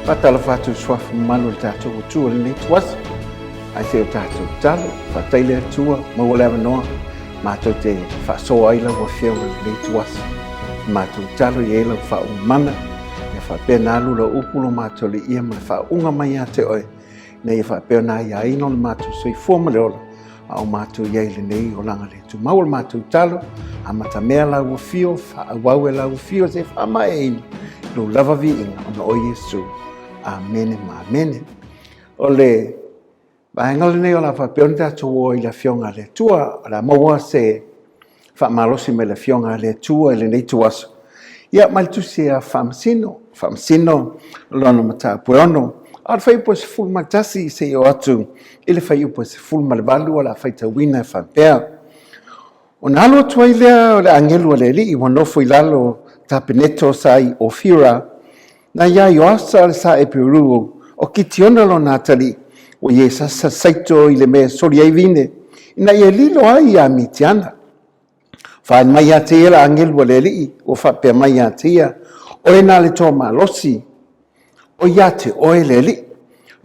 Faatalofa atu i suafa mamalu o le tatou Atua i lenei ituaso. Ae se i o tatou tatalo, faafetai le Atua, maua le avanoa matou te faasoa ai lau Afioga i lenei ituaso. Matou tatalo i ai lau faauma mana, ia faapea ona alu lau upu lo matou alii ma le faauuga mai ia te oe, ina ia faapea ona aiaina o le matou soifua ma le ola, a o matou i ai i lenei olaga le tumau. O le matou tatalo, amatamea lau afio, faaauau e lau afio se faamaeaina i lou lava viiga ona o Iesu. Amene ma amene. O le vaega lenei o le a faapea ona tatou o ai i le Afioga a le Atua, o le a maua se faamalosi mai le Afioga a le Atua i lenei ituaso. Ia, mai le tusi a Faamasino, Faamasino lona mataupu e 6, a o le fuaiupu e 11 seia oo atu i le fuaiupu e 18 o le a faitauina e faapea. Ona alu atu ai lea o le agelu a le Alii ua nofo i lalo tapeneto sa i Ofira, na iā Ioasa le sa Eperu o Kitiona lona atalii, ua ia sasa saito i le mea e soli ai vine, ina ia lilo ai iā Mitiana. Fai mai ia te ia le agelu a le Alii, ua faapea mai ia te ia, Oe na le toa malosi, o ia te oe le Alii.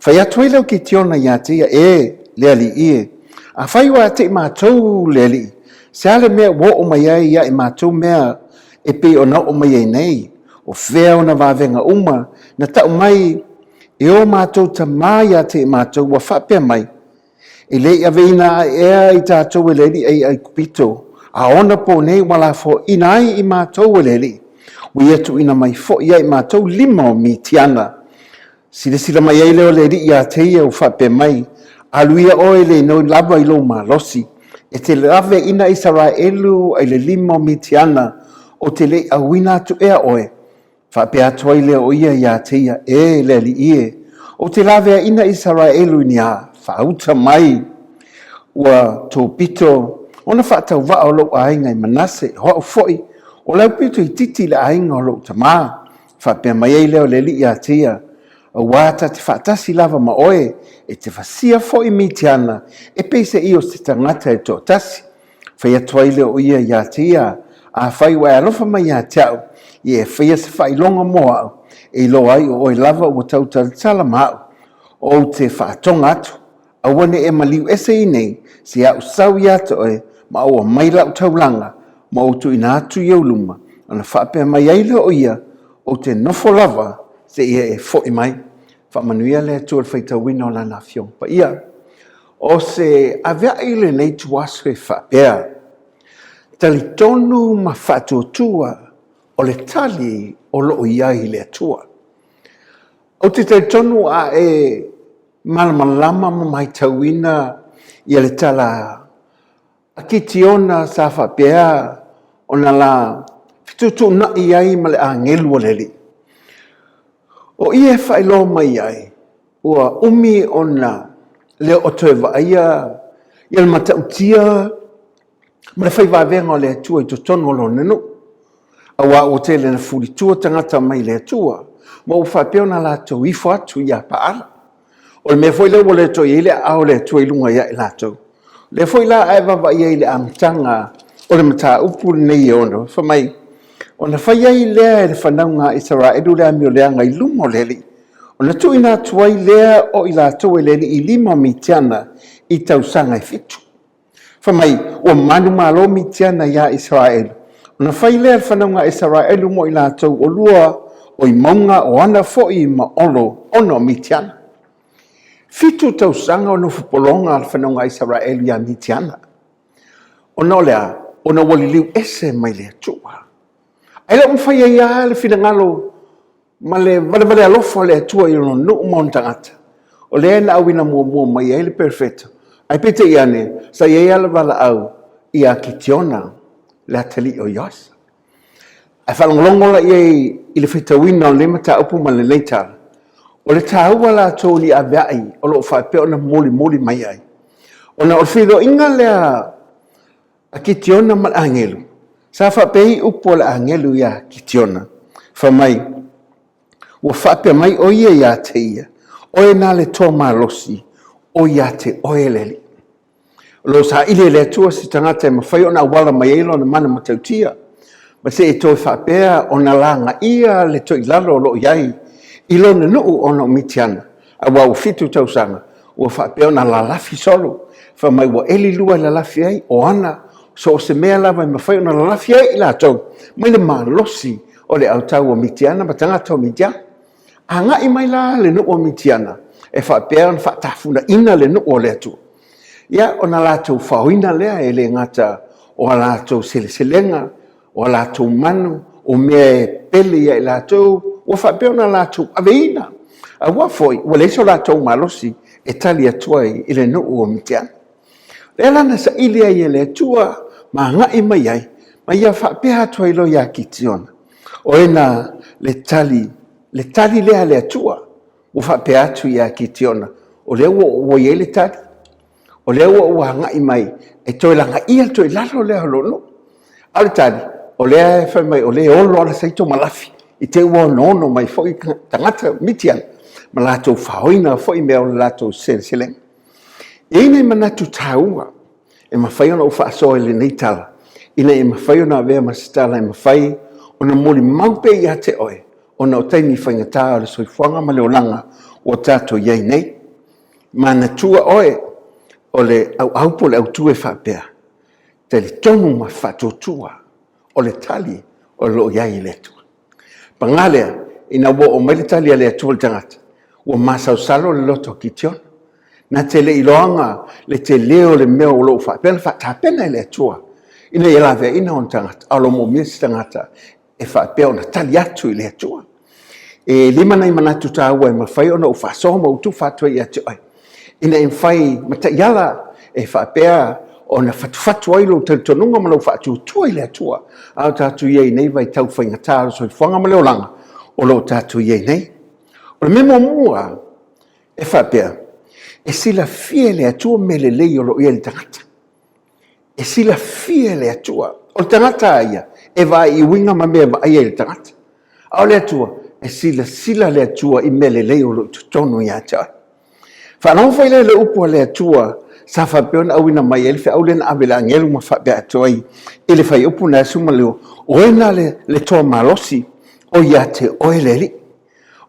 Fai atu ai lea o Kitiona ia te ia, E, le Alii e, afai ua te i matou le Alii, se a le mea ua oo mai ai ia i matou mea e pei ona oo mai ai nei? O fea ona vavega uma na tau mai e o matou tamā ia te i matou ua faapea mai, E le i aveina ae ea i tatou e le Alii ai Aikupito, a ona po nei ua lafoaina ai i matou e le Alii, ua ia tuuina mai foi ia i matou lima o Mitiana. Silasila mai ai lea o le Alii ia te ia ua faapea mai, Alu ia oe le inoi lava i lou malosi, e te laveaina Isaraelu ai le lima o Mitiana, ou te le i auina atu ea oe. Faapea atu ai lea o ia ia te ia, E, le Alii e, ou te laveaina Isaraelu i ni a faauta mai ua topito ona faatauvaa o lou aiga i Manase, o au foi, o le aupito itiiti i le aiga o lou tamā. Faapea mai ai lea o le Alii ia te ia, Auā ta te faatasi lava ma oe, e te fasia foi Mitiana, e pei se i o se tagata e toatasi. Fai atu ai lea o ia ia te ia, Afai ua e alofa mai ia te au, ia e faia se faailoga mo au, e iloa ai o oe lava ua tautalatala ma au, ou te faatoga atu, aua ne i e maliu ese i nei, se au sau ia te oe, ma ou aumai lau taulaga, ma ou tuuina atu i ou luma, ona faapea mai ai lea o ia, Ou te nofo lava seia e foi mai. Faamanuia le Atua i le faitauina o Lana Afioga Paia. O se aveai lenei ituaso e faapea, Talitonu ma faatuatua o le tali o lo o i ai le Atua. Ou te talitonu a e malamalama ma matauina ia le tala a Kitiona sa faapea ona la fetuutuunai ai ma le agelu o le Alii. O ia e faailoa mai ai, ua umi ona le o toe vaaia ia le matautia ma le faivaveaga o le Atua i totonu o lona nuu. Auā ua tele na fulitua tagata mai le Atua, ma ua faapea ona latou ifo atu iā Paala. O le mea foi lea ua le toe i ai le aao o le Atua i luga ia i latou. O lea foi la a e vaavaai ai i le amataga o le mataupu lenei e ono, fai mai, ona fai ai lea e le fanauga a Isaraelu le amioleaga i luma o le Alii, ona tuuina atu ai lea o i latou e le Alii i lima o Mitiana i tausaga e fitu. Fai mai, ua manumalo Mitiana iā Isaraelu, ona fai lea e le fanauga a Isaraelu mo i latou o lua o i mauga o ana foi ma Olo ona o Mitiana. Fitu tausaga o nofo pologa le fanauga a Isaraelu iā Mitiana. Ona o le a? Ona ua liliu ese mai le Atua. Ae le o mafai ai lava le finagalo ma le valevale alofa o le Atua i lona nuu ma ona tagata, o lea na auina muamua mai ai le perofeta, ae peitai ane, sa i ai lava le valaau ia Kitiona, le atalii o Ioasa. Ae faalogologo la i ai i le faitauina o lenei mataupu ma lenei tala, o le taua latou o ni aveai o lo o faapea ona molimoli mai ai, ona o le feiloaiga lea a Kitiona ma le agelu. Sa faapea ai upu a le agelu iā Kitiona, fai mai, Ua faapea mai ʻo ia iā te ia, Oe na le toa malosi, o iā te oe le Alii. O lo o saili e le Atua se tagata e mafai ona auala mai ai lona mana matautia, ma se i toe faapea ona lagaia le toilalo o lo o i ai i lona nuu ona o Mitiana, aua ua 7 tausaga ua faapea ona lalafi solo, fai mai ua eli lua e lalafi ai, o ana, so o se mea lava e mafai ona lalafi ai i latou, mai le malosi o le autau o Mitiana ma tagata o Mitiana. Agai mai la le nuu o Mitiana e faapea ona faatafunaina le nuu o le Atua. Ia, ona latou faoina lea e le gata o a latou seleselega, o a latou manu, o mea e pele ia i latou, ua faapea ona latou aveina, aua foi ua leai so latou malosi e tali atu ai i le nuu o Mitiana. O lea la na saili ai e le Atua ma agai mai ai, ma ia faapea atu ai loa ia Kitiona, o e na le tali, le tali lea a le Atua, ua faapea atu ia Kitiona, o lea ua i ai le tali, o lea ua ou agai mai e toe lagaia le toe lalo lea o lou nuu. A o le tali, o lea e fai mai o lea e olo ala saito ma lafi, i te i ua onoono mai foi tagata Mitiana ma latou faoina foi mea o le latou seleselega. E i ai nai manatu taua e mafai ona ou faasoa i lenei tala, ina ia mafai ona avea ma se tala e mafai ona molimau pea ia te oe, ona o taimi faigata o le soifuaga ma le olaga ua tatou i ai nei. Manatua oe, o le auau po o le autu e faapea, talitonu ma faatuatua o le tali o lo o i ai i le Atua. Paga lea, ina ua oo mai le tali a le Atua i le tagata, ua masalosalo le loto o Kitiona. Na te le iloaga le tele o le mea o lo o faapea ona faatapena e le Atua ina ia laveaiina ona tagata, a o lo o moomia se tagata e faapea ona tali atu i le Atua. E lima nai manatu taua e mafai ona ou faasoa ma ou tufa atu ai ia te oe, ina ia mafai ma taiala e faapea ona fatufatu ai lou talitonuga ma lou faatuatua i le Atua, a o tatou i ai i nei vaitau faigata o le soifuaga ma le olaga o lo o tatou i ai nei. O le mea muamua e faapea, e silafia e le Atua mea lelei o lo o i ai le tagata. E silafia e le Atua. O le tagata a ia, e vaai i uiga ma mea e vaai ai le tagata. A o le Atua, e silasila le Atua i mea lelei o lo o i totonu ia te oe. Faalogo foi lea i le upu a le Atua sa faapea ona auina mai ai le feau lea na ave i le agelu ma faapea atu ai i le fuaiupu na 12, o e na le toa malosi, o ia te oe le Alii.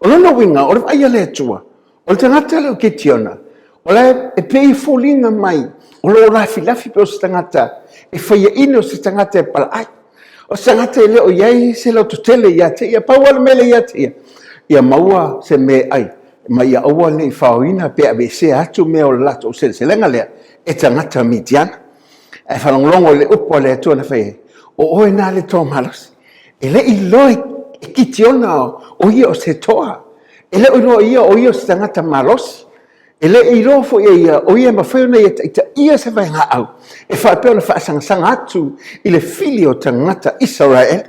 O lona uiga, o le vaai a le Atua, o le tagata lea o Kitiona, o la e pei e foliga mai o lo o lafilafi pe o se tagata e faiaina, o se tagata e palaai, o se tagata e le o i ai se lototele ia te ia. Pau lava le mea lea ia te ia, ia maua se mea e ai, ma ia aua ne i faoina pe aveesea atu mea o le latou seleselega lea e tagata Mitiana. Ae faalogologo i le upu a le Atua na fai ai, o oe na le toa malosi. E le i iloa e Kitiona o ia o se toa. E le o iloa e ia o ia o se tagata malosi. E le i iloa foi e ia o ia e mafai ona ia taitaia se vaegaau e faapea ona faasagasaga atu i le fili o tagata Isaraelu.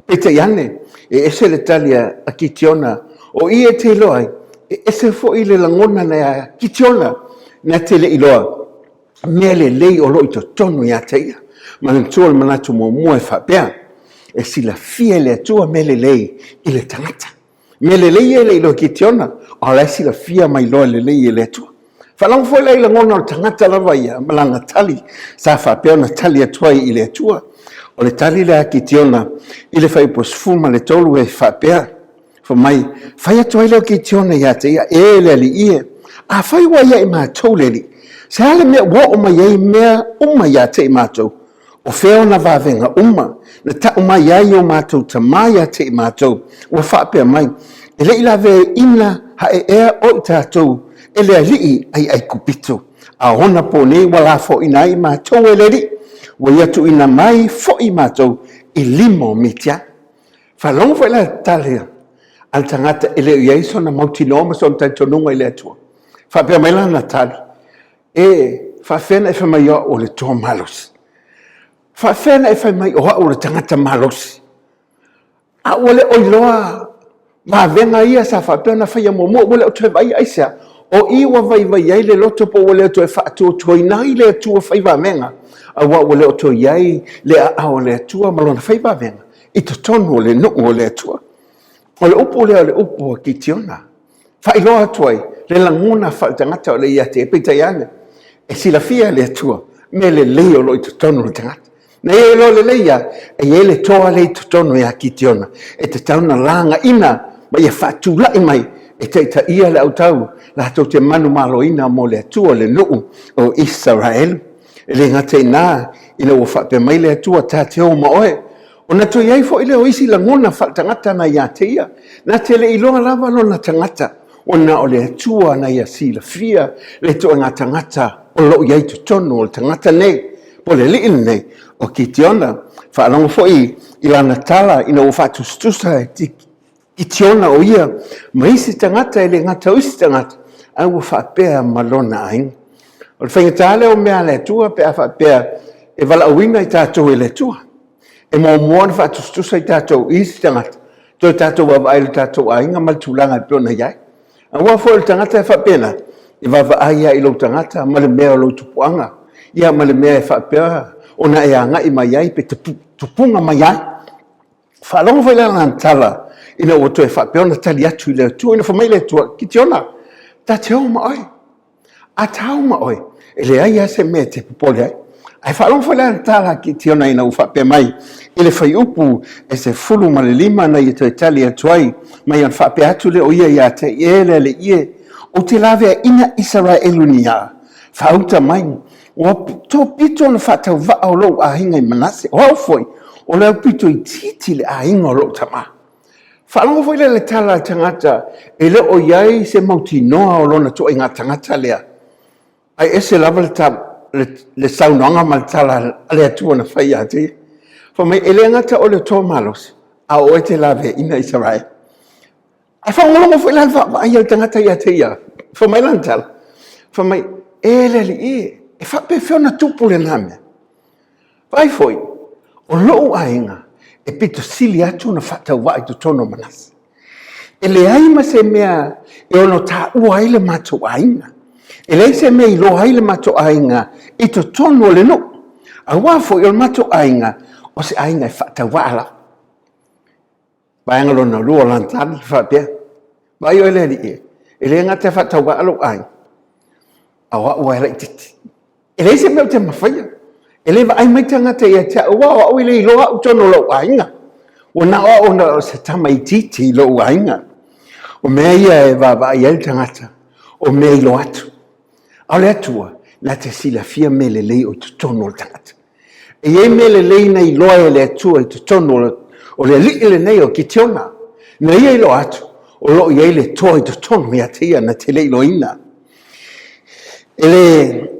Peitai ane, e ese le tali a Kitiona, o i e te iloa ai, e ese foi le lagona na Kitiona na te le iloa mea lelei o lo o i totonu ia te ia. Manatua le manatu muamua e faapea, e silafia e le Atua mea lelei i le tagata. Mea lelei ia e le i iloa e Kitiona, a o la e silafia mai loa lelei e le Atua. Faalogo foi la i lagona o le tagata lava ia ma lana tali sa faapea ona tali atu ai i le Atua. O le tali lea a Kitiona i le fuaiupu 13 e faapea, Fai mai, fai atu ai lea o Kitiona ia te ia, E le Alii e, afai ua ia i matou le Alii, se a le mea ua oo mai ai mea uma ia te i matou? O fea ona vavega uma na tau mai ai o matou tama ia te i matou, ua faapea mai, E le i laveaiina haeea o i tatou e le Alii a i Aikupito, a ona po nei ua lafoaiina ai matou e le Alii, ua ia tuuina mai foi matou i lima o Mitiana. Faalogo foi la i le tali a le tagata e le o i ai sona mautinoa ma sona talitonuga i le Atua. Faapea mai lana tali, E faafefea ona e fai mai o au o le toa malosi? Faafefea ona e fai mai o au o le tagata malosi? A ua le o iloa vavega ia sa faapea ona faia muamua, ua le o toe vaaia. Aisea? O i ua vaivai ai le loto po ua le o toe faatuatuaina ai le Atua fai vavega, aua ua le o toe i ai le aao o le Atua ma lona fai vavega i totonu o le nuu o le Atua. O le upu lea o le upu a Kitiona, faailoa atu ai le lagona faaletagata o le ia te ia, peitai ane, e silafia e le Atua mea lelei o lo o i totonu o le tagata. Na ia iloa lelei ia, e i ai le toa lea i totonu ia Kitiona, e tatau ona lagaina. ma ia faatulai mai e taitaia le autau latou te manumaloina mo le Atua le nuu o Isaraelu. E le gata i ina, ina ua faapea mai le Atua, Ta te o ma oe, ona toe i ai foi lea o isi lagona faaletagata na ia te ia, na te le iloa lava lona tagata, ona o le Atua na ia silafia le ituaiga tagata o lo o i ai i totonu o le tagata nei, po o le alii lenei o Kitiona. Faalogo foi i lana tala ina ua faatusatusa e Kitiona o ia ma isi tagata, e le gata o isi tagata, ae ua faapea ma lona aiga. O le faigata lea o mea a le Atua pe a faapea e valaauina i tatou e le Atua. E muamua ona faatusatusa i tatou i isi tagata, toe tatou vaavaai i lo tatou aiga ma le tulaga e pei ona i ai. Aua foi o le tagata e faapena, e vaavaai lava i lou tagata ma le mea o lou tupuaga, ia ma le mea e faapea ona e agai mai ai pe tupuga mai ai. Faalogo foi la lana tala ina ua toe faapea ona tali atu i le Atua, ina fai mai le Atua, Kitiona, ta te o ma oe. A ta o ma oe, e leai lava se mea e te popole ai. Ae faalogo foi la le tala a Kitiona ina ua faapea mai i le fuaiupu e 15 na ia toe tali atu ai, mai ona faapea atu lea o ia ia te E le Alii e, ou te laveaiina Isaraelu ni a, faauta mai, ua topito ona faatauvaa o lou aiga i Manase, o au foi, o le aupito itiiti i le aiga o lou tama. Faalogo foi lea i le tala a le tagata e le o i ai se mautinoa o lona tuaiga tagata lea, ae ese lava le, le, le saunoaga ma le tala a le Atua na fai ia te ia. Fai mai, e le gata o le toa malosi, a o oe te laveaiina Isaraelu. Ae faalogologo foi la le vaavaai a le tagata ia te ia. Fai mai lana tala, fai mai, e le alii e, e faapefea ona tupu lena mea? Vaai foi, o lou aiga e pito sili atu ona faatauvaa i totonu o Manase. E leai ma se mea e ono taua ai le matou aiga. E leai se mea e iloa ai le matou aiga i totonu o le nuu. Aua foi o le matou aiga, o se aiga e faatauvaa lava. Vaega lona lua o lana tali faapea, Vaai oe le alii e, e le gata e faatauvaa lou aiga, a o au lava e laitiiti. E leai se mea ou te mafaia. E le vaai mai tagata ia te au, aua o au e le iloa au tonu o lou aiga. Ua na o au ona o se tama itiiti i lou aiga. O mea ia e vaavaai ai le tagata, o mea iloa atu. A o le Atua, na te silafia mea lelei o i totonu o le tagata. E i ai mea lelei na iloa e le Atua i totonu o le alii lenei o Kitiona. Na ia iloa atu, o lo o i ai le toa i totonu ia te ia na te le iloaina. E le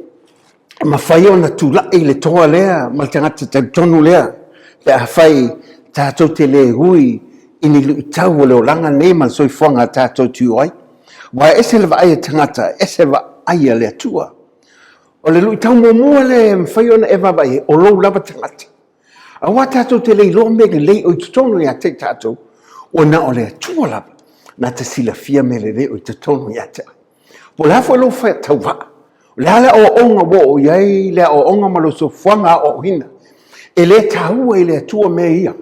mafai ona tulai le toa lea ma le tagata talitonu lea pe afai tatou te le ui i ni luitau o le olaga nei ma le soifuaga a tatou te o ai. Aua e ese le vaai a tagata, ese le vaai a le Atua. O le luitau muamua lea e mafai ona e vaavaai ai, o lou lava tagata. Aua tatou te le iloa mea lelei o i totonu ia te i tatou, ua na o le Atua lava na te silafia mea lelei o i totonu ia te oe. Po o le a foi lou faatauvaa, o le a le aoaoga ua oo i ai le aoaoga ma lou soifuaga aoaoina, e le taua i le Atua mea ia.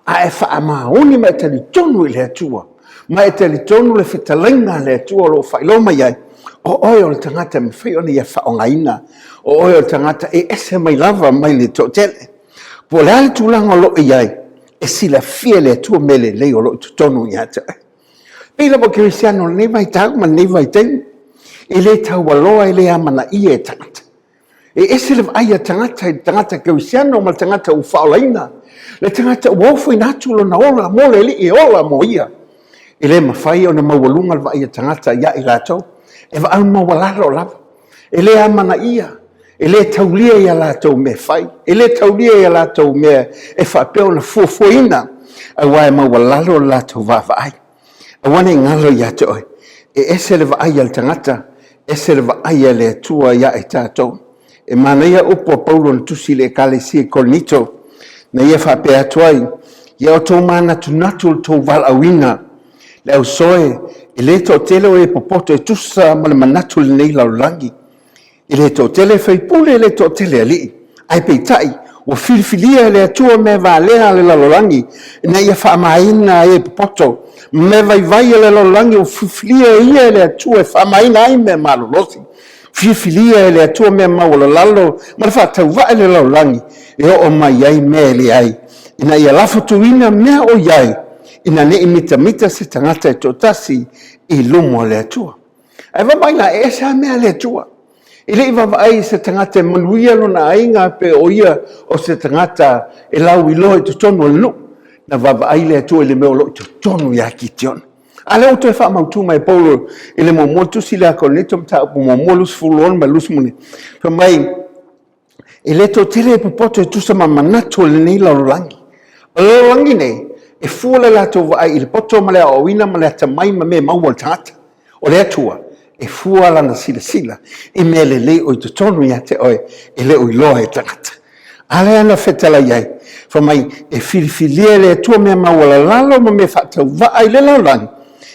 A e faamaoni ma e talitonu i le Atua, ma e talitonu le fetalaiga a le Atua o lo o faailoa mai ai, o oe o le tagata e mafai ona ia faaaogaina, o oe o le tagata e ese mai lava mai le toatele. Po o le a le tulaga o lo o i ai, e silafia e le Atua mea lelei o lo o i totonu ia te oe. Pei lava o Kerisiano o lenei vaitau ma lenei vaitaimi, e le taualoa, e le amanaia e tagata. E ese le vaai a tagata i le tagata kerisiano ma le tagata ua faaolaina, le tagata ua ofoina atu lona ola mo le Alii e ola mo ia. E le mafai ona maualuga le vaai a tagata ia i latou, e vaai maualalo lava, e le amanaia, e le taulia i a latou mea fai, e le taulia i a latou mea e faapea ona fuafuaina, aua e maualalo le latou vaavaai. Aua ne i galo ia te oe, e ese le vaai a le tagata, ese le vaai a le Atua ia i tatou. E manaia upu a Paulo na tusi i le Ekalesia i Korinito, na ia faapea atu ai, Ia outou manatunatu o le tou valaauina, le ausoe, e le toatele o e popoto e tusa ma le manatu o lenei lalolagi, E le toatele faipule, e le toatele alii. Ae peitai, ua filifilia e le Atua mea valea a le lalolagi, ina ia faamaina ai e popoto, ma mea vaivai a le lalolagi ua filifilia e ia e le Atua e faamaina ai mea malolosi. Filifilia e le Atua mea maualalalo ma le faatauvaa i le lalolagi e oo mai ai mea e leai, ina ia lafotuina mea o i ai, ina ne i mitamita se tagata e toatasi i luma o le Atua. Ae vaavaai la, e ese lava mea a le Atua. E le i vaavaai i se tagata e manuia lona aiga pe o ia o se tagata e lauiloa i totonu o le nuu. Na vaavaai le Atua i le mea o lo o i totonu ia Kitiona. A lea ua toe faamautu mai e Paulo i le muamua tusi lea a Korinito mataupu muamua 26 ma le 25. Fai mai, e le toatele e popoto e tusa ma manatu o lenei lalolagi. O le lalolagi nei, e fua le latou vaai i le poto ma le aoaoina ma le atamai ma mea maua a le tagata. O le Atua, e fua lana silasila i mea lelei o i totonu ia te oe e le o iloa e tagata. A lea na fetalai ai, fai mai, e filifilia e le Atua mea maualalalo ma mea faatauvaa i le lalolagi,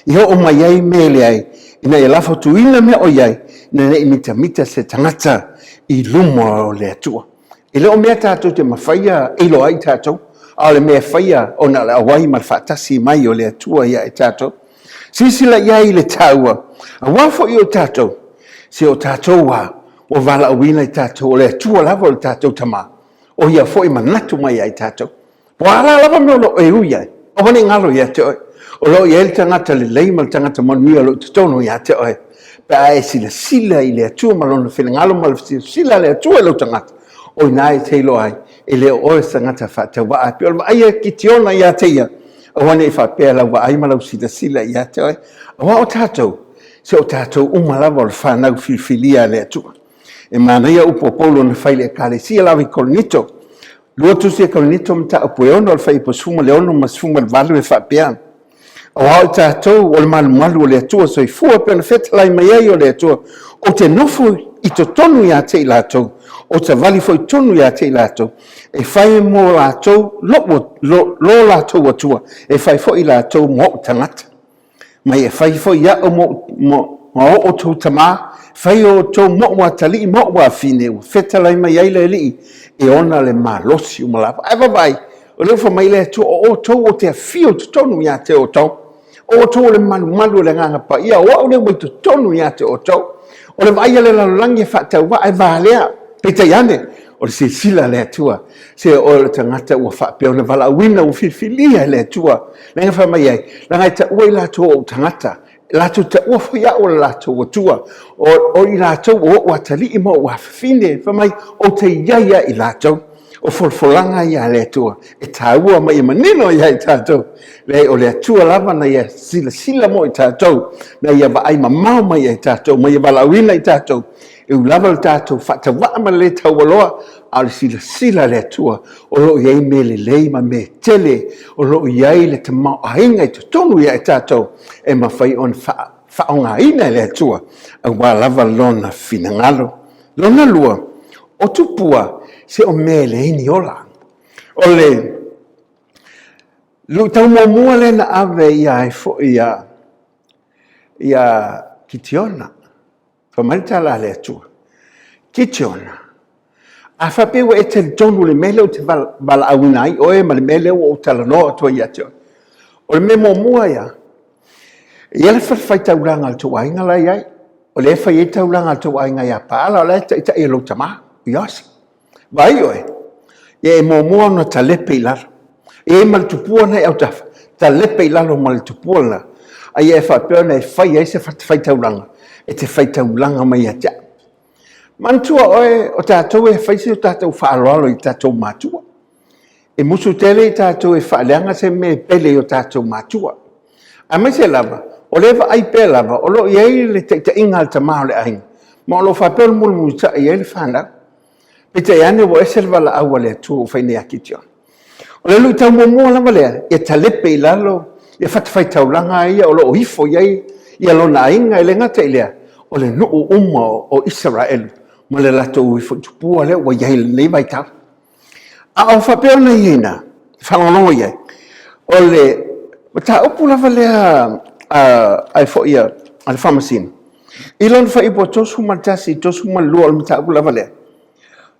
i oo mai ai mea e leai, ina ia lafo atuina mea o i ai, ina ne i mitamita se tagata i luma o le Atua. E le o mea tatou te mafaia e iloa ai tatou, a o le mea e faia ona o le auai ma le faatasi mai o le Atua ia i tatou. Silasila i ai i le taua, aua foi o tatou, se o tatou a, ua valaauina i tatou, o le Atua lava o le tatou Tama, o ia foi manatu mai ia i tatou. Po o a la lava mea o lo o e ui ai, aua ne i galo ia te oe, o lo o i ai le tagata lelei ma le tagata manuia o lo o i totonu ia te oe. Pe a e silasila i le Atua ma Lona finagalo ma le silasila a le Atua i lou tagata, o i ina e te iloa ai, e le o oe se tagata faatauvaa. E pei o le vaai a Kitiona ia te ia, aua ne i faapea lau vaai ma lau silasila ia te oe. Aua o tatou, se o tatou uma lava o le fanau filifilia a le Atua. E manaia upu a Paulo na fai i le Ekalesia lava i Korinito. Lua Tusi a Korinito mataupu e 6 o le fuaiupu 16 ma le 18 e faapea, Aua o i tatou o le malumalu o le Atua soifua pei ona fetalai mai ai o le Atua, ou te nofo i totonu ia te i latou, ou te savali foi tonu ia te i latou, e fai mo latou lou, lo, lo latou Atua, e fai foi latou mo ou tagata. Mai e fai foi au mo, mo, ma o outou tamā, fai o outou moʻu atalii ma oʻu afine, ua fetalai mai ai le Alii e ona le malosi uma lava. Ae vaavaai, o lea ua fai mai le Atua, o outou o te afio i totonu ia te outou. O outou o le malumalu o le Agaga Paia, o au lea ua i totonu ia te outou. O le vaai a le lalolagi e faatauvaa e valea, peitai ane, o le silasila a le Atua, se o le tagata ua faapea ona valaauina, ua filifilia e le Atua. Leaga fai mai ai, leaga e taua i latou o ou tagata, latou taua foi au o le latou Atua, o i latou o ou atalii ma ou afafine, fai mai, ou te i ai ia i latou. O folafolaga ia a le Atua, e taua ma ia manino ia i tatou. Leai, o le Atua lava na ia silasila mo i tatou, na ia vaai mamao mai ia i tatou, ma ia valaauina i tatou, e ui lava le tatou faatauvaa ma le lē taualoa, a o le silasila a le Atua, o lo o i ai mea lelei ma mea tele, o lo o i ai le tamaoaiga i totonu ia i tatou, e mafai ona faaaogaina e le Atua, aua lava Lona finagalo. Lona lua, o tupua, se o mea e leai ni ola. O le luitau muamua lea na ave ia ai foi ia, ia Kitiona. Fai mai le tala a le Atua, Kitiona, a faapea ua e talitonu i le mea lea ou te valaauina ai oe ma le mea lea ua ou talanoa atu ai ia te oe, o le mea muamua ia, e i ai le fatafaitaulaga a le tou aiga la e i ai. O lea e fai ai taulaga a le tou aiga ia Paala, o la e taitai e lou tama, o Ioasa. Vaai oe, ia e muamua ona talepe i lalo. E i ai ma le tupua na i autafa, talepe i lalo ma le tupua lena, a ia e faapea ona e fai ai se fatafaitaulaga, e te faitaulaga mai ia te au. Manatua oe, o tatou e fai se o tatou faaaloalo i tatou matua. E musu tele i tatou e faaleaga se mea e pele i o tatou matua. Aemaise lava, o lea e vaai pea lava, o lo o i ai le taitaiga a le tama o le aiga, ma o lo o faapea ona mulimulitai i ai le fanau. Peitai ane ua ese le valaau a le Atua ua fai nei ia Kitiona. O le luitau muamua lava lea, ia talepe i lalo ia fatafaitaulaga ia o lo o ifo i ai ia lona aiga, e le gata i lea, o le nuu uma o Isaraelu ma le latou ifo i tupua lea ua i ai i lenei vaitau. A o faapea ona i ai ina, faalogologo i ai, o le mataupu lava lea a foi a le Faamasino, i lona fuaiupu 31 i le 32 o le mataupu lava lea,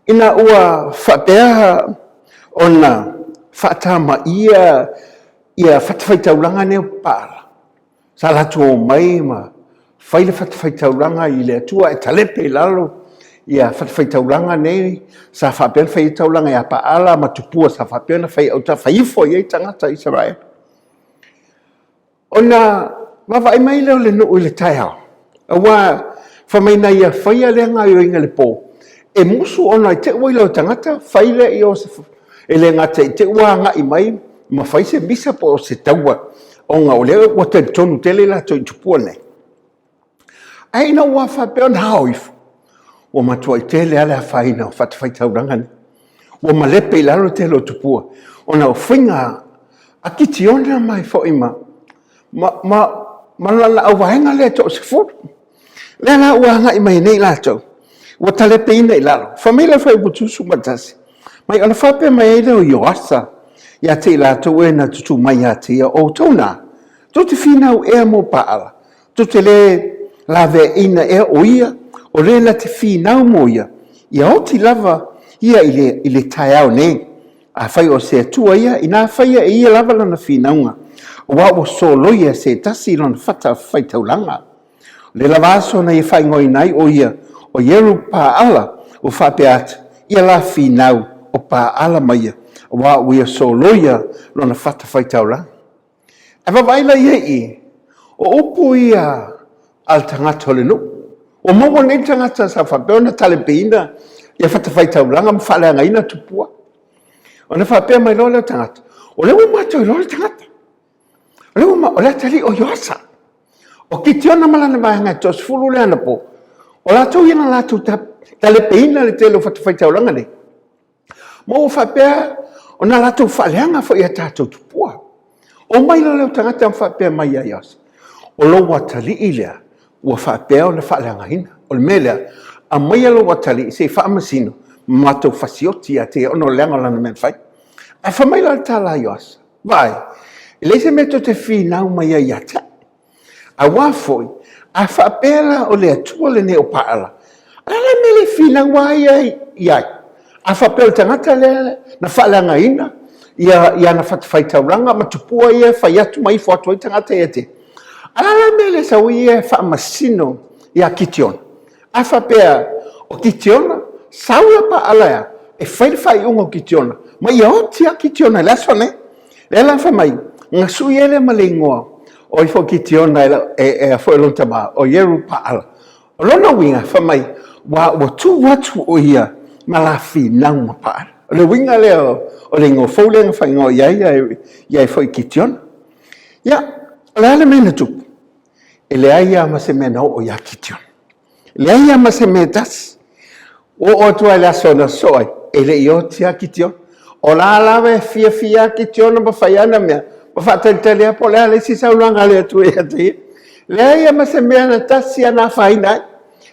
ina ua faapea ona faatamaia ia fatafaitaulaga nei o Paala, Sa latou omai ma fai le fatafaitaulaga i le Atua e talepe i lalo ia fatafaitaulaga nei sa faapea ona fai ai taulaga ia Paala ma tupua sa faapea ona fai autafa ifo i ai tagata Isaraelu. Ona vaavaai mai lea o le nuu i le taeao, aua fai mai na ia faia lea gaoioiga i le po, e musu ona i te i ua iloa e tagata fai lea i o e le gata i te i ua agai mai ma fai se misa po o se taua, ona o lea ua talitonu tele latou i tupua nei. Ae ina ua faapea ona ao ifo, ua matuai tele lava le afaina o fatafaitaulaga nei. Ua malepe i lalo le tele o tupua, ona o faiga a Kitiona mai foi ma, ma, ma, ma lana auvaega lea e toasefulu. O lea la ua agai mai nei latou, ua talepeina i lalo. Fai mai le fuaiupu 11, mai ona faapea mai ai lea o Ioasa ia te i latou e na tutū mai ia te ia, o outou na, tou te finau ea mo Paala, tou te le laveaiina ea o ia, o le na te finau mo ia, ia oti lava ia i le, i le taeao nei. Afai o se Atua ia, inā faia e ia lava lana finauga, aua ua soloia e se tasi lona fata faitaulaga. O le lava aso na ia faaigoaina ai o ia o Ierupaala, ua faapea atu, Ia la finau o Paala ma ia, aua ua ia soloia lona fata faitaulaga. Ae vaavaai la ia i i, o upu ia a le tagata o le nuu. Ua maua nei le tagata sa faapea ona talepeina ia fatafaitaulaga ma faaleagaina tupua. Ona faapea mai loa lea o le tagata, o lea ua matou iloa le tagata. O lea ua o le atalii o Ioasa. O Kitiona ma lana vaega e toasefulu le anapo, o latou ia na latou talepeina le tele o fatafaitaulaga nei. Ma ua faapea ona latou faaleaga foi ia tatou tupua. O mai loa lea o tagata ma faapea mai ia Ioasa, o lou atalii lea ua faapea ona faaleagaina. O le mea lea, aumaia lou atalii se i faamasino ma matou fasioti ia te ia ona o le leaga o lana mea na fai. Ae fai mai la le tala a Ioasa, Vaai, e leai se mea tou te finau mai ai ia te au. Aua foi, a faapea la o le Atua lenei o Paala, o le a la le mea le finau ai ai i ai? A faapea o le tagata lea na faaleagaina ia, i ana fatafaitaulaga ma tupua ia e fai atu ma ifo atu ai tagata ia te, a le a la le mea le sau ai ia e faamasino ia Kitiona? A faapea o Kitiona, sau la Paala ea e fai le faaiuga o Kitiona, ma ia oti lava Kitiona i le aso nei. Lea la fai mai, na sui ai lea ma le igoa o ai foi Kitiona e, e, e foi lona tama, o Ierupaala. O lona uiga, fai mai, ua, ua tu atu o ia ma la finau ma Paala. O le uiga lea o, o le igoa fou lea na faaigoa i ai ia ai foi Kitiona. Ia, o le a le mea na tupu? E leai lava ma se mea na oo iā Kitiona. E leai lava ma se mea e tasi. Ua oo atu lava i le aso na sosoo ai, e le i oti lava Kitiona. O la lava e fiafia lava Kitiona ma fai ana mea, ma faatalitali lava po o le a le isi saunoaga a le Atua ia te ia. Leai lava ma se mea na tasi lava na afaina ai.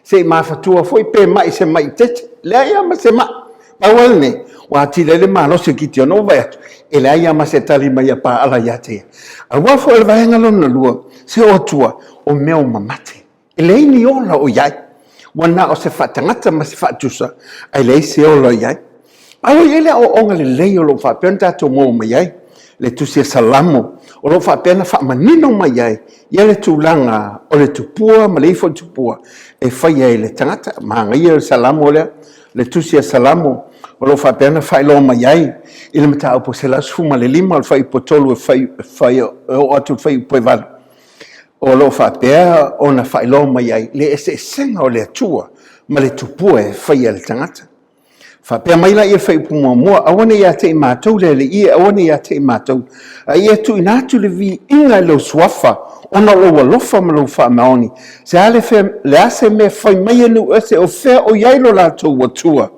Se i mafatua foi pe mai se mai tete. Leai lava ma se mai. Pau lava lenei, ua atili ai le malosi o Kitiona ua vaai atu, e leai lava ma se tali mai a Paala ia te ia. Aua foi o le vaega lona lua, se o Atua, o mea o mamate. E leai ni ola o i ai. Ua na o se faatagata ma se faatusa, ae leai se ola o i ai. A ua i ai le aoaoga lelei o lo o faapea ona tatou maua mai ai le tusi a Salamo, o lo o faapea ona faamanino mai ai ia le tulaga o le tupua ma le ifo tupua e faia e le tagata. Manaia le Salamo lea, le tusi a Salamo o lo o faapea ona faailoa mai ai i le mataupu 115 o le fuaiupu 3 e fai, fai, e oo atu i le fuaiupu 8, o lo o faapea ona faailoa mai ai le eseesega o le Atua ma le tupua e faia e le tagata. Faapea mai la ia fuaiupu muamua, aua ne i ia te i matou le Alii e, aua ne i ia te i matou, a ia tuuina atu le viiga i lou suafa, ona o lou alofa ma lou faamaoni. Se a le, fe, le a se mea fai mai e nuu ese o fea o i ai lo latou Atua?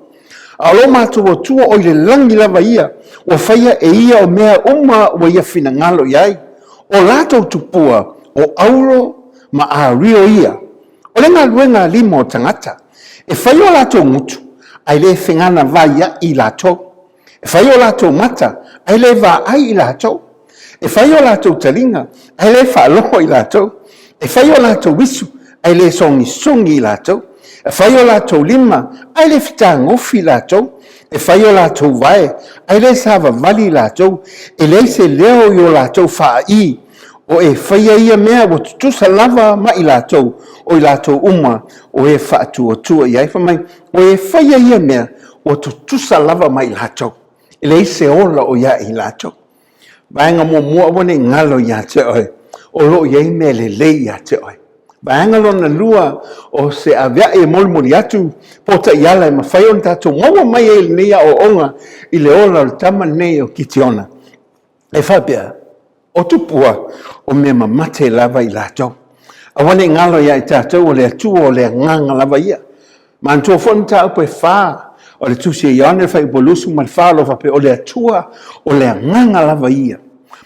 A o lo matou Atua o i le lagi lava ia, ua faia e ia o mea uma ua ia finagalo i ai. O latou tupua, o auro ma ario ia. O le galuega a lima o tagata, e fai o latou gutu, ae le fegana vaiaʻi latou. E fai o latou mata, ae le vaai i latou. E fai o latou taliga, ae le faalogo i latou. E fai o latou isu, ae le sogisogi i latou. E fai o latou lima, ae le fetagofi i latou. E fai o latou vae, ae le savavali i latou. E leai se leo i o latou faaii. O e faia ia mea ua tutusa lava ma i latou, o i latou uma o e faatuatua i ai. Fai mai, o e faia ia mea ua tutusa lava ma i latou. E leai se ola o ia i latou. Vaega muamua, aua ne i galo ia te oe. O lo o i ai mea lelei ia te oe. Vaega lona lua, o se aveae e molimoli atu po o taiala e mafai ona tatou maua mai ai i lenei aoaoga i le ola o le tama lenei o Kitiona. E faapea, o tupua, o mea mamate lava i latou. Aua ne i galo ia i tatou o le Atua o le agaga lava ia. Manatua foi mataupu e fa o le tusi a Ioane le fuaiupu 24 o lo o faapea, o le Atua o le agaga lava ia.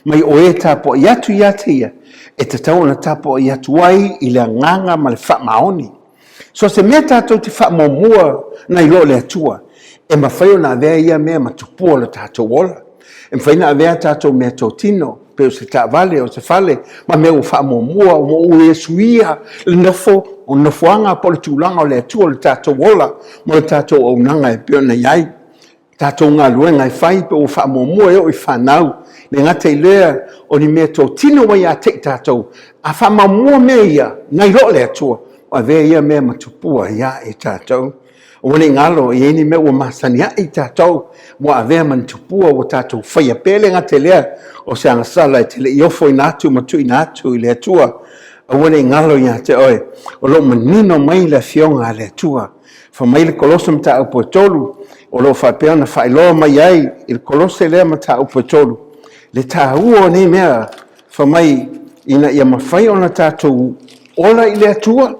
Mai o e tapuai atu ia te ia, e tatau ona tapuai atu ai i le agaga ma le faamaoni. So se mea tatou te faamuamua nai lo le Atua, e mafai ona avea ia mea ma tupua o le tatou ola. E mafai ona avea tatou meatotino, pei o se taavale, o se fale, ma mea ua faamuamua, ua ua suia le nofo, o nofoaga po o le tulaga o le Atua o le tatou ola ma le tatou auaunaga e pei ona i ai. Tatou galuega e fai pe ua faamuamua e oo i fanau, le gata i lea o ni meatotino ua ia te i tatou, a faamaumua mea ia, nai lo le Atua, ua avea ia mea ma tupua ia i tatou. Aua ne i galo, e i ai ni mea ua masani ai tatou, ua avea ma ni tupua ua tatou faia pea, le gata i lea, o se agasala e te le i ofoina atu ma tuuina atu i le Atua. Aua ne i galo ia te oe, o lo o manino mai le Afioga a le Atua. Fai mai le Kolose mataupu e 3, o lo o faapea ona faailoa mai ai i le Kolose lea mataupu e 3, le taua o nei mea, fai mai, ina ia mafai ona tatou ola i le Atua,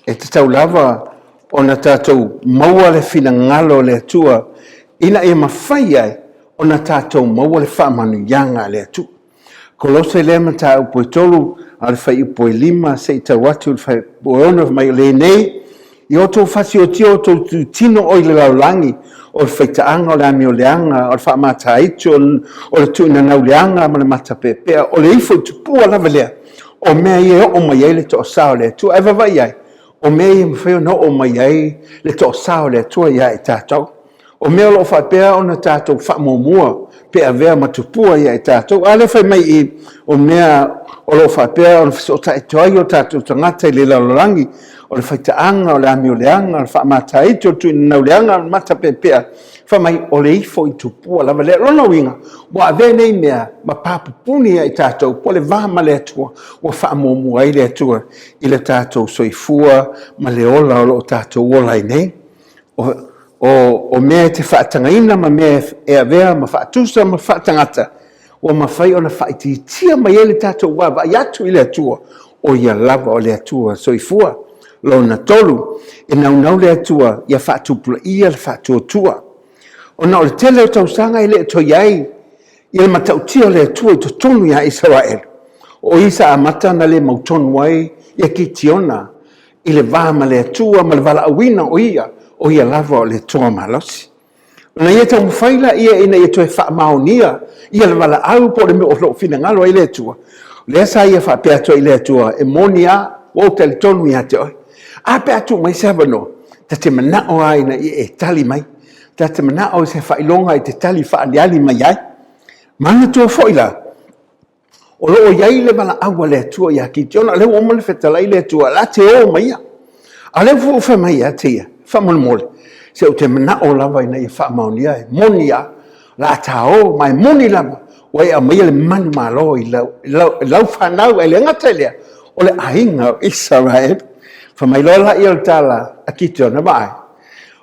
e tatau lava ona tatou maua le finagalo o le Atua ina ia mafai ai ona tatou maua le faamanuiaga a le Atua. Kolose lea mataupu e 3, a o le fuaiupu e 5 se i tau atu i le fuaiupu e 6, fai mai o lenei, ia outou fasiotia outou itutino o i le lalolagi, o le faitaaga, o le amioleaga, o le faamataitu, o le tuuinanau leaga ma le matapeapea, o le ifo i tupua lava lea, o mea ia e oo mai ai le toasa o le Atua. Ae vaavaai i ai, o mea ia e mafai ona oo mai ai le toasa o le Atua ia i tatou. O mea o lo o faapea ona tatou faamuamua pe avea ma tupua ia i tatou. A lea fai mai i i, o mea o lo o faapea ona fesootai atu ai o tatou tagata i le lalolagi, o le faitaaga, o le amioleaga, o le faamataito, o le tuuinanauleaga, o le matapeapea, fai mai o le ifo i tupua lava lea. O lona uiga, ua avea nei mea ma papupuni ia i tatou, po o le va ma le Atua, ua faamuamua ai le Atua i le tatou soifua ma le ola o lo o tatou ola ai nei. O mea e te faatagaina ma mea e avea ma faatusa ma faatagata, ua mafai ona faaitiitia mai ai le tatou vaavaai atu i le Atua, o ia lava o le Atua soifua. Lona tolu, e naunau le Atua ia faatupulaia le faatuatua. Ona o le tele o tausaga e le o toe i ai ia le matautia o le Atua i totonu ia Isaraelu, o i sa amata ona le mautonu ai ia Kitiona i le va ma le Atua ma le valaauina o ia, o ia lava o le Atua malosi. Ona ia taumafai laia ina ia toe faamaonia ia le valaau po o le mea o lo o finagalo ai le Atua, lea sa ia faapea atu ai i le Atua, e moni lava, ua ou talitonu ia te oe. A pe a tuu mai se avanoa, ta te manao lava ina ia e tali mai. Ta te manao i se faailoga e te tali faaaliali mai ai. Manatua foi la, o lo o i ai le valaau a le Atua ia Kitiona, o lea ua uma ona fetalai le Atua, la te o mai ia. A o lea foi ua fai mai ia te ia, faamolemole, se ou te manao lava ina ia faamaonia, e moni lava, o le a ta o, ma e moni lava, ua e aumaia le manumalo i lau, lau, lau fanau, ae le gata i lea, o le aiga o Isaraelu. Fai mai loa lea o le tala a Kitiona, vaai,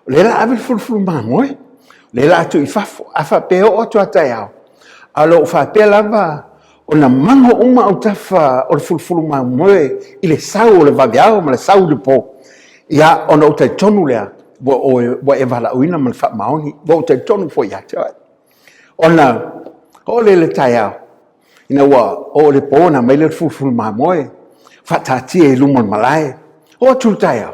o lea o le a ave le fulufulu mamoe, o lea o le a tuu i fafo, a faapea e oo atu a taeao, A o lo o faapea lava ona mago uma autafa o le fulufulu mamoe i le sau o le vaveao ma le sau i le po, ia, ona ou talitonu lea, ua, oe, ua e valaauina ma le faamaoni, ua ou talitonu foi ia te oe. Ona oo lea i le taeao, ina ua oo le po ona aumai lea o le fulufulu mamoe, faataatia i luma o le malae, oo atu i le taeao,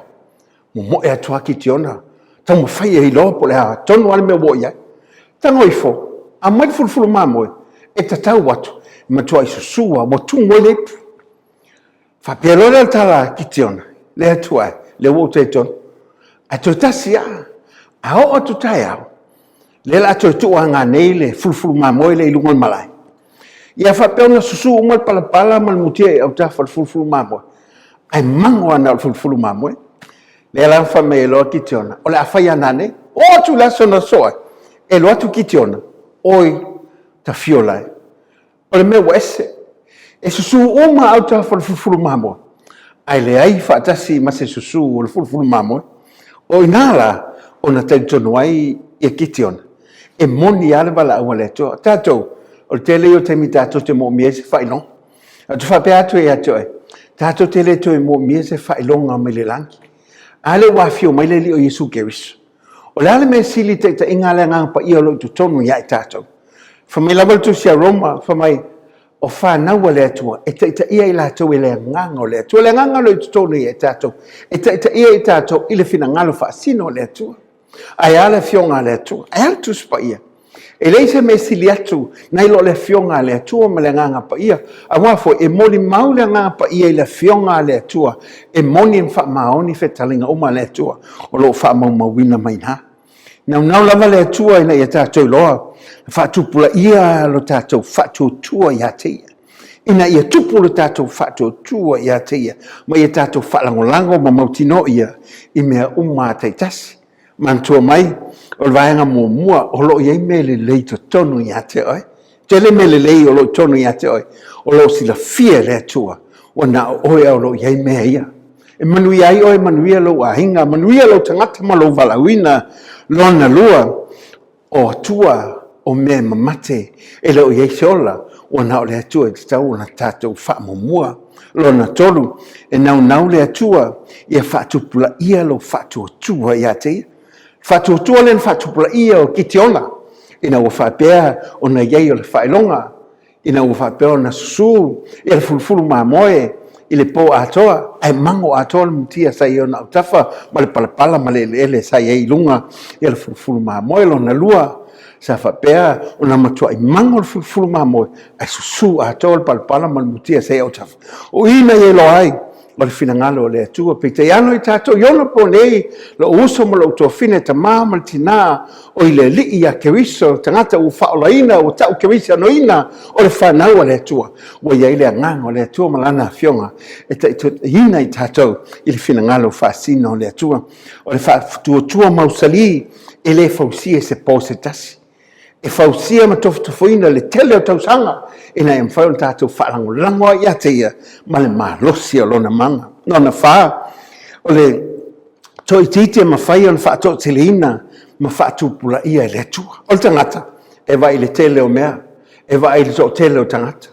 Momoe atu lava Kitiona, taumafai e iloa po o le a tonu lava le mea ua oo i ai. Tago ifo, aumai le fulufulu mamoe, e tatau atu, e matuai susu lava, ua tumu ai le ipu. Faapea loa lea o le tala a Kitiona, le Atua e, lea ua ou talitonu. Ae toe tasi lava, a oo atu taeao, lea o le a toe tuu aga nei le fulufulu mamoe lea i luga o le malae. Ia faapea ona susu uma le palapala ma le mutia i autafa o le fulufulu mamoe, ae mago lava na o le fulufulu mamoe. Lea la fai mai ai loa Kitiona, o le a fai a nanei. Oo atu i le aso na sosoo ai, e alu atu Kitiona, oi, tafio lae. O le mea ua ese. E susū uma autafa o le fulufulu mamoe, ae leai faatasi ma se susū o le fulufulu mamoe. O i ina la ona talitonu ai ia Kitiona, e moni lava le valaau a le Atua. O tatou, o le tele ia o taimi tatou te moomia ai se faailoga. Ou te faapea atu ia te oe, tatou te le toe moomia se faailoga mai le lagi. A lea ua afio mai le Alii o Iesu Keriso. O le a le mea sili taitaiga a le Agaga Paia o lo o i totonu ia i tatou? Fai mai lava le Tusi a Roma, fai mai, o fanau a le Atua, e taitaia i latou e le Agaga o le Atua. O le Agaga o lo o i totonu ia i tatou, e taitaia i tatou i le finagalo faasino o le Atua. Ae a le Afioga a le Atua? Ae a le Tusi Paia? E leai se mea e sili atu nai lo le Afioga a le Atua ma le Agaga Paia, aua foi e molimau le Agaga Paia i le Afioga a le Atua, e moni ma faamaoni fetalaiga uma a le Atua o lo o faamaumauina mai i ina. Naunau lava le Atua ina ia tatou iloa, faatupulaia lo tatou faatuatua ia te Ia, ina ia tupu lo tatou faatuatua ia te Ia, ma ia tatou faalagolago ma mautinoa Ia i mea uma taitasi. Manatua mai, o le vaega muamua, o lo o i ai mea lelei i totonu ia te oe. Tele mea lelei o lo o i totonu ia te oe, o lo o silafia e le Atua, ua na o oe lava o lo o i ai mea ia. E manuia ai oe, manuia lou aiga, manuia lou tagata ma lou valaauina. Lona lua, o Atua o mea e mamate, e le o i ai se ola, ua na o le Atua e tatau ona tatou faamuamua. Lona tolu, e naunau le Atua ia faatupulaia lou faatuatua ia te Ia. Faatuatua lea na faatupulaia o Kitiona, ina ua faapea ona i ai o le faailoga ina ua faapea ona susu ia le fulufulu mamoe i le po atoa, ae mago atoa le mutia sa i ai ona autafa ma le palapala ma le eleele sa i ai i luga ia le fulufulu mamoe. Lona lua, sa faapea ona matuai mago le fulufulu mamoe ae susu atoa le palapala ma le mutia sa i autafa. O i na ia iloa ai o le finagalo o le Atua. Peitai ane i tatou i ona po nei, lou uso ma lou tuafine, tama ma le tina, o i le Alii ia Keriso, tagata ua faaolaina, ua tau kerisianoina, o le fanau a le Atua. Ua i ai le Agaga o le Atua ma Lana Afioga e taitaiina i tatou i le finagalo faasino o le Atua. O le faatuatua mausali e le fausia i se po se tasi. E fausia ma tofotofoina le tele o tausaga ina ia mafai ona tatou faalagolago ai ia te ia ma le malosi o lona mana. Lona fa, o le toaitiiti e mafai ona faatoateleina ma faatupulaia e le Atua. O le tagata e vaai i le tele o mea, e vaai i le toatele o tagata.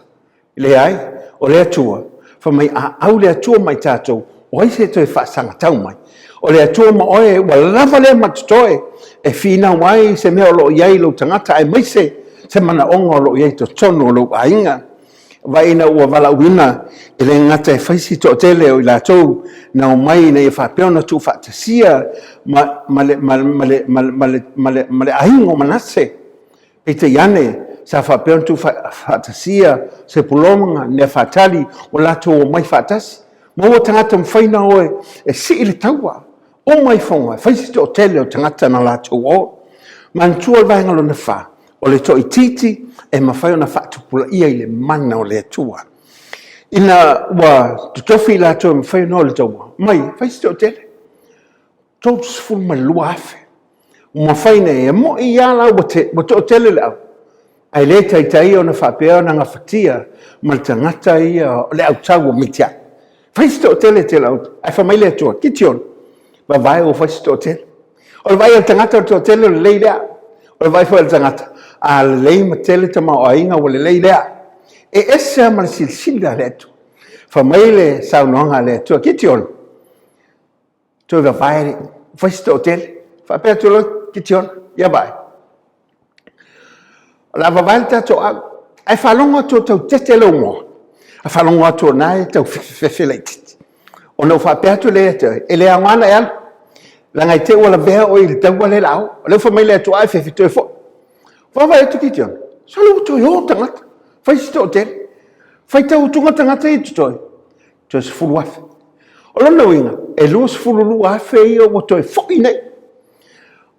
Leai, o le Atua, fai mai a au le Atua ma i tatou, o ai se toe faasagatau mai? O le Atua ma oe, ua lava lea ma totoe e finau ai se mea o lo o i ai i lou tagata, aemaise se manaoga o lo o i ai i totonu o lou aiga. Vaai ina ua valaauina, e le gata e fai si toatele o i latou na omai ina ia faapea ona tuufaatasia ma, ma, le, ma, ma, le, ma, ma, le, ma, le, ma le aiga o Manase, Peitai ane, sa faapea ona tuufaatasia Sepulona, Nefatali, ua latou omai faatasi. Maua tagata mafai na o e sii le taua. Uma ifoga, e fai se toatele o tagata na latou o. Manatua le vaega lona fa, o le toaitiiti e mafai ona faatupulaia i le mana o le Atua. Ina ua totofi i latou e mafai ona o i le taua, mai, fai se toatele. 32,000. Ua mafai ona e moi lava la ua, te, ua toatele le au, ae le taitai ona faapea ona gafatia ma le tagata ia o le autau o Mitiani. Fai se toatele te lau, ae fai mai le Atua, Kitiona, vavae ua fai se toatele. O le vaai a le tagata o le toatele o lelei lea. O le vaai foi a le tagata, a lelei ma tele tamaoaiga ua lelei lea. E ese lava ma le silasila a le Atua. Fai mai le saunoaga a le Atua, Kitiona, Toe vavae, fai se toatele. Faapea atu loa Kitiona, ia vaai. O le a vavae le tatou au. Ae faalogo atu o tau tete lou moa. A faalogo atu o na e tau fefefefe laititi. Ona ou faapea atu lea ia te oe, e le aoga ona e alu. Leaga i te i ua lavea oe i le taua lea o le a o. O lea ua fai mai le Atua, e fefe toe foi. Vaavaai atu Kitiona, sole ua toe o tagata. Fai se toatele. Faitau atuga tagata ia totoe. Toe 10,000. O lona uiga, e 22,000 ia ua toe foi nei.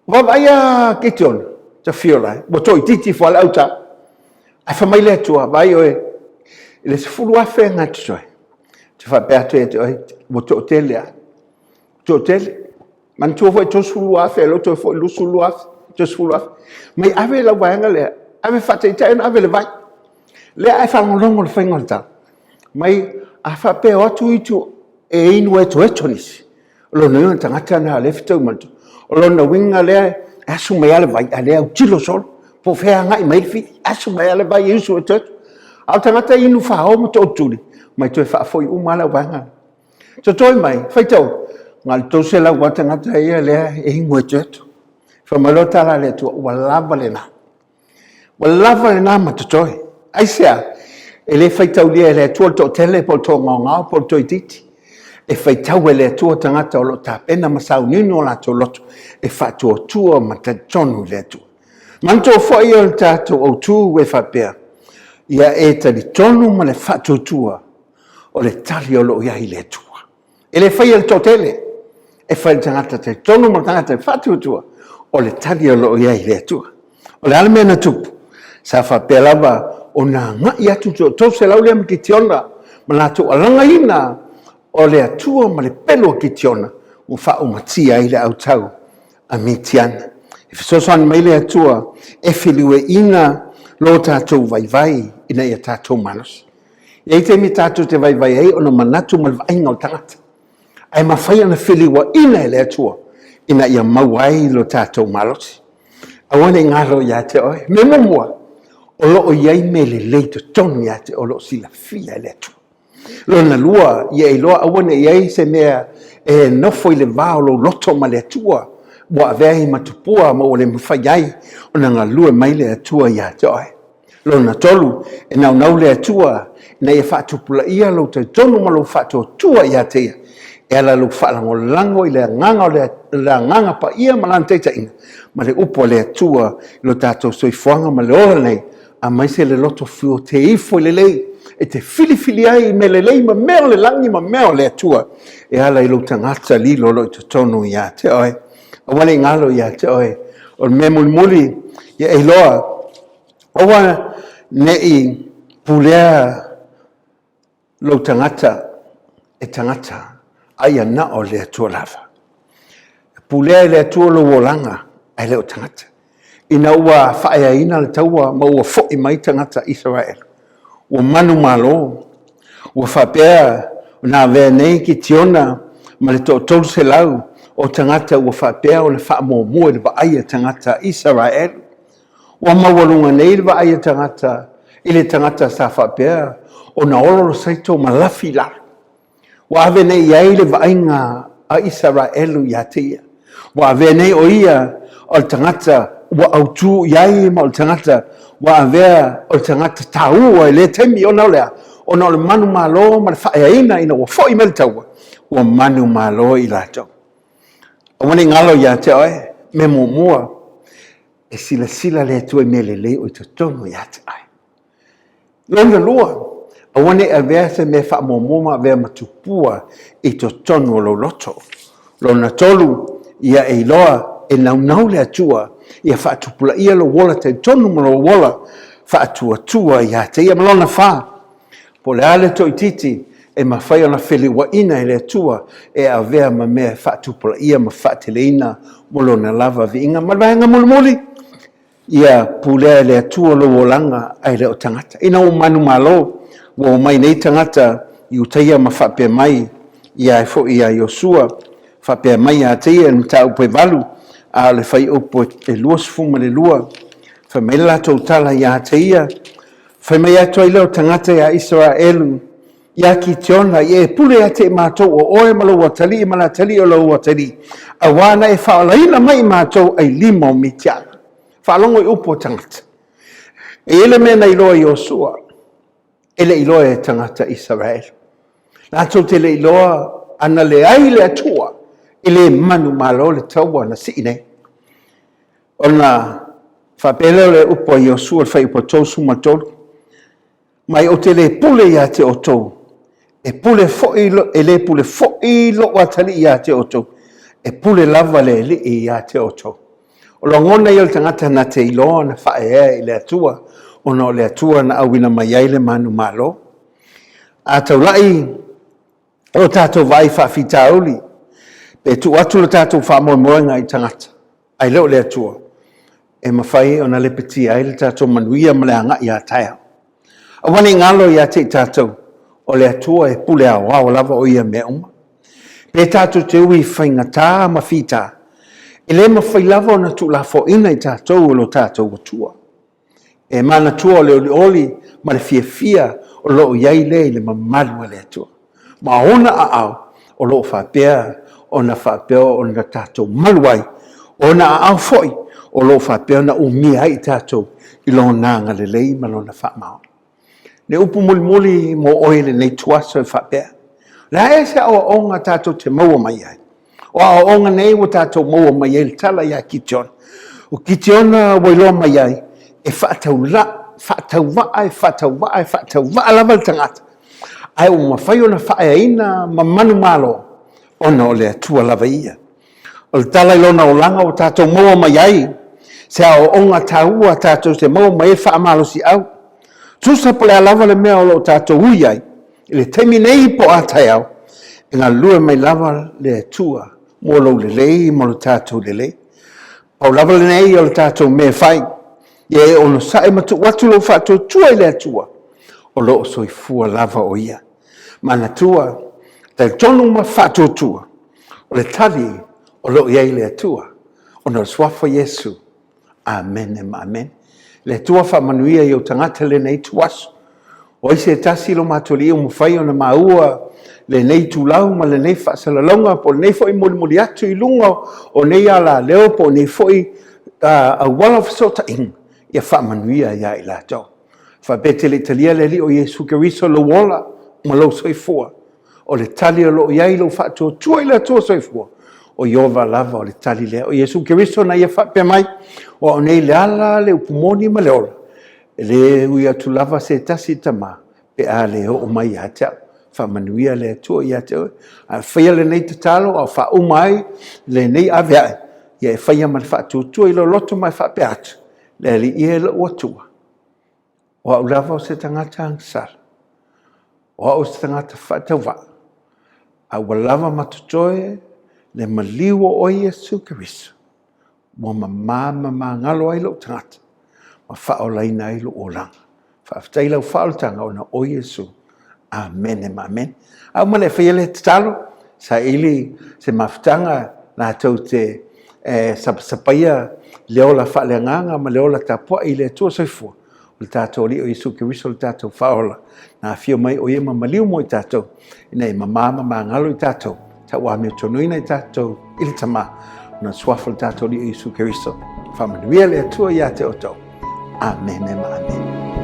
Vaavaai a Kitiona, tafio lai, ua toaitiiti ifo lava le autao. Ae fai mai le Atua, vaai oe, i le 10,000 na totoe, ou te faapea atu ia te oe, ua toatele lava, toatele. Manatua foi 32,000, lea ua toe foi 22,000, 30,000. Mai ave lau vaega lea, ave faataitai ona ave le vai. Lea ae faalogologo i le faiga o le tala. Mai, a faapea o atu itu e inu etoeto nisi. O lona uiga tagata na o lea e fetau ma le O lona uiga lea e asu mai lava le vai, a o lea e autilo solo. Po o fea e agai mai ai le fili, asu mai lava le vai e usu etoeto. A o tagata e inu fao ma tootutuli, mai toe faafoi uma lava le auvaega. Totoe mai, faitau, na o le 300 lava tagata ia lea e inu etoeto. Fai mai loa le tala a le Atua, ua lava lena. Ua lava lena ma totoe. Aisea? E le faitaulia e le Atua le toatele po o le toagaogao po o le toaitiiti. E faitau e le Atua tagata o lo o tapena ma sauniuni o latou loto e faatuatua ma talitonu i le Atua. Manatua foi o le tatou autu e faapea, ia e talitonu ma le faatuatua o le tali o lo o i ai i le Atua. E le faia e le toatele, e fai e le tagata talitonu ma le tagata e faatuatua, o le tali o lo o i ai i le Atua. O le a le mea na tupu? Sa faapea lava ona agai atu le toa-300 lea ma Kitiona ma latou alagaina o le Atua ma le pelu o Kitiona ua faaumatia ai le autau a Mitiana. E fesoasoani mai le Atua e feliueina lo tatou vaivai ina ia tatou malosi. E i ai taimi tatou te vaivai ai ona manatu ma le vaaiga o le tagata, ae mafai ona feliuaina e le Atua ina ia maua ai lo tatou malosi. Aua ne i galo ia te oe. Mea muamua, o lo o i ai mea lelei totonu ia te oe o lo o silafia e le Atua. Lona lua, ia iloa aua ne i i ai se mea e nofo i le va o lou loto ma le Atua, ua avea ai ma tupua ma ua le mafai ai ona galue mai le Atua ia te oe. Lona tolu, e naunau le Atua ina ia faatupulaia lou talitonu ma lou faatuatua ia te Ia, e ala lou faalagolago i le agaga o le Agaga Paia ma Lana taitaiga, ma le upu a le Atua i lo tatou soifuaga ma le ola nei, aemaise le loto fuote ifo i lelei, e te filifili ai i mea lelei ma mea o le lagi ma mea o le Atua, e ala i lou tagata lilo o lo o i totonu ia te oe. Aua ne i galo ia te oe. O le mea mulimuli, ia e iloa, aua ne i pulea lou tagata e tagata, a ia na o le Atua lava. E pulea e le Atua lou olaga, ae le o tagata. Ina ua faaeaina le taua ma ua foi mai tagata Isaraelu, ua manumalo, ua faapea ona avea nei Kitiona ma le toatolu selau o tagata ua faapea ona faamuamua i le vaai a tagata Isaraelu. Ua maualuga nei le vaai a tagata i le tagata sa faapea ona olo le saito ma lafi i lalo. Ua ave nei i ai le vaaiga a Isaraelu ia te ia. Ua avea nei o ia o le tagata ua autū i ai ma o le tagata ua avea o le tagata taua i lea taimi ona o le a? Ona o le manumalo ma le faaeaina ina ua foi mai le taua, ua manumalo i latou. Aua ne i galo ia te oe, mea muamua, e silasila le Atua i mea lelei o i totonu ia te oe. Lona lua, aua ne i avea se mea faamuamua ma avea ma tupua i totonu o lou loto. Lona tolu, ia e iloa e naunau le Atua ia faatupulaia lou ola talitonu ma lou ola faatuatua ia te ia. Ma lona fa, po o le a le toaitiiti e mafai ona feliuaina e le Atua e avea ma mea e faatupulaia ma faateleina mo lona lava viiga. Ma le vaega mulimuli, Ia pulea e le Atua lou olaga ae le o tagata. Ina ua manumalo, ua omai nei tagata i Utaia ma faapea mai ia ai foi ia Iosua, faapea mai ia te ia i le mataupu e valu, a o le fuaiupu e 22, fai mai le latou tala ia te ia, fai mai atu ai lea o tagata ia Isaraelu, Iā Kitiona, ia e pule ia te i matou o oe ma lou atalii ma le atalii o lou atalii, auā na e faaolaina mai i matou ai lima o Mitiana. Faalogo i upu a tagata. E i ai le mea na iloa e Iosua, e le iloa e tagata Isaraelu. Latou te le iloa ana leai le Atua, e le manumalo le taua na sii nei. Ona faapea lea o le upu a Iosua i le fuaiupu 33, Mai ou te le pule ia te outou, e pule foi, e le pule foi lou atalii ia te outou, e pule lava le Alii ia te outou. O lagona ia o le tagata na te iloa na faaeaea i le Atua, ona o le Atua na auina mai ai le manumalo. A taulai o tatou vaai faafitauli, pe tuu atu le tatou faamoemoega i tagata, ae le o le Atua, e mafai ona lepetia ai le tatou manuia ma le agai a taeao. Aua ne i galo ia te i tatou, O le Atua e pule aoao lava o ia mea uma. Pe tatou te ui i faigata ma fita, e le mafai lava ona tuulafoaiina i tatou e lo tatou Atua. E manatua o le olioli ma le fiafia o lo o i ai lea i le mamalu a le Atua. Ma ona aao o lo o faapea ona faapea ona tatou malu ai, o ona aao foi o lo o faapea ona umia ai i tatou i lona agalelei ma lona faamaoni. Le upu mulimuli mo oe i lenei ituaso e faapea, o le a ea se aoaoga tatou te maua mai ai? O aoaoga nei ua tatou maua mai ai le tala ia Kitiona. O Kitiona ua iloa mai ai, e faatauvaa, e faatauvaa, e faatauvaa lava le tagata, ae ua mafai ona faaeaina ma manumalo ona o le Atua lava ia. O le tala i lona olaga ua tatou maua mai ai se aoaoga taua tatou te maua mai ai faamalosiau. Tusa po o le a lava le mea o lo o tatou ui ai i le taimi nei po o a taeao, e galulue mai lava le Atua mo lou lelei ma lo tatou lelei. Pau lava lenei o le tatou mea e fai, ia e onosai ma tuu atu lou faatuatua i le Atua, o lo o soifua lava o Ia. Manatua, talitonu ma faatuatua, o le tali o lo o i ai le Atua, ona o le Suafa o Iesu. Amene ma amene. Le Atua faamanuia i ou tagata lenei ituaso. O ai se tasi lo matou alii ua mafai ona maua lenei itulau ma lenei faasalalauga po o lenei foi mulimuli atu i luga o nei alaleo po o nei foi auala o fesootaiga, ia faamanuia ia i latou. Faapea e te le i talia le Alii o Iesu Keriso lou ola ma lou soifua. O le tali o lo o i ai lou faatuatua i le Atua soifua, o Ieova lava o le tali lea. O Iesu Keriso na ia faapea mai, o au nei le ala, le upu moni ma le ola, e le ui atu lava se tasi i le Tama, pe a le oo mai ia te au. Faamanuia le Atua ia te oe. A faia lenei tatalo a o faauma ai lenei aveae, ia e faia ma le faatuatua i lou loto ma e faapea atu, Le Alii e lou Atua, o au lava o se tagata agasala, o au o se tagata faatauvaa, a ua lava ma totoe le maliu o oe Iesu Keriso, ua mamā ma magalo ai lou tagata, ma faaolaina ai lou olaga. Faafetai lau faaolataga ona o Iesu. Amene ma amene. A uma le faia le tatalo, saili se mafutaga latou te sapasapaia le ola faaleagaga ma le ola tapuai i le Atua soifua, o le tatou Alii o Iesu Keriso le tatou Faaola, na afio mai o ia ma maliu mo i tatou, ina ia mamā ma magalo i tatou, tauamiotonuina i tatou i le Tama, ona suafa o le tatou Alii o Iesu Keriso. Faamanuia le Atua ia te outou. Amene ma amene.